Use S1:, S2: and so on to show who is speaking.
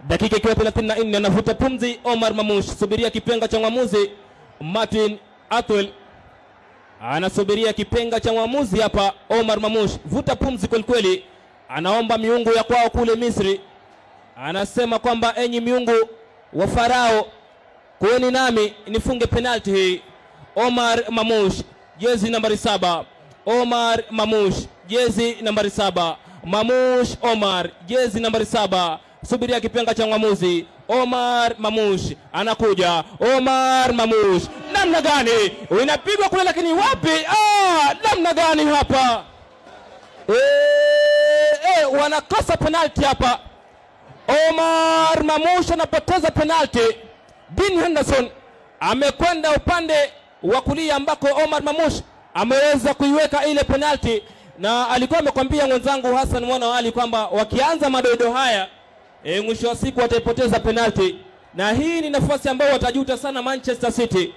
S1: Dakika ikiwa 34, anavuta pumzi Omar Mamush, subiria kipenga cha mwamuzi Martin Atwell. Anasubiria kipenga cha mwamuzi hapa Omar Mamush, vuta pumzi kweli kweli. Anaomba miungu ya kwao kule Misri. Anasema kwamba enyi miungu wa Farao, kuweni nami nifunge penalti hii. Omar Mamush, jezi nambari 7. Omar Mamush, jezi nambari 7. Mamush Omar, jezi nambari 7. Subiria kipenga cha mwamuzi. Omar Mamush anakuja. Omar Mamush, namna gani inapigwa kule, lakini wapi? Namna gani hapa? Wanakosa penalti hapa. Omar Mamush anapoteza penalti. Dean Henderson amekwenda upande wa kulia ambako Omar Mamush ameweza kuiweka ile penalti, na alikuwa amekwambia mwenzangu Hassan Mwana wa Ali kwamba wakianza madoido haya mwisho wa siku wataipoteza penalti, na hii ni nafasi ambayo watajuta sana Manchester City.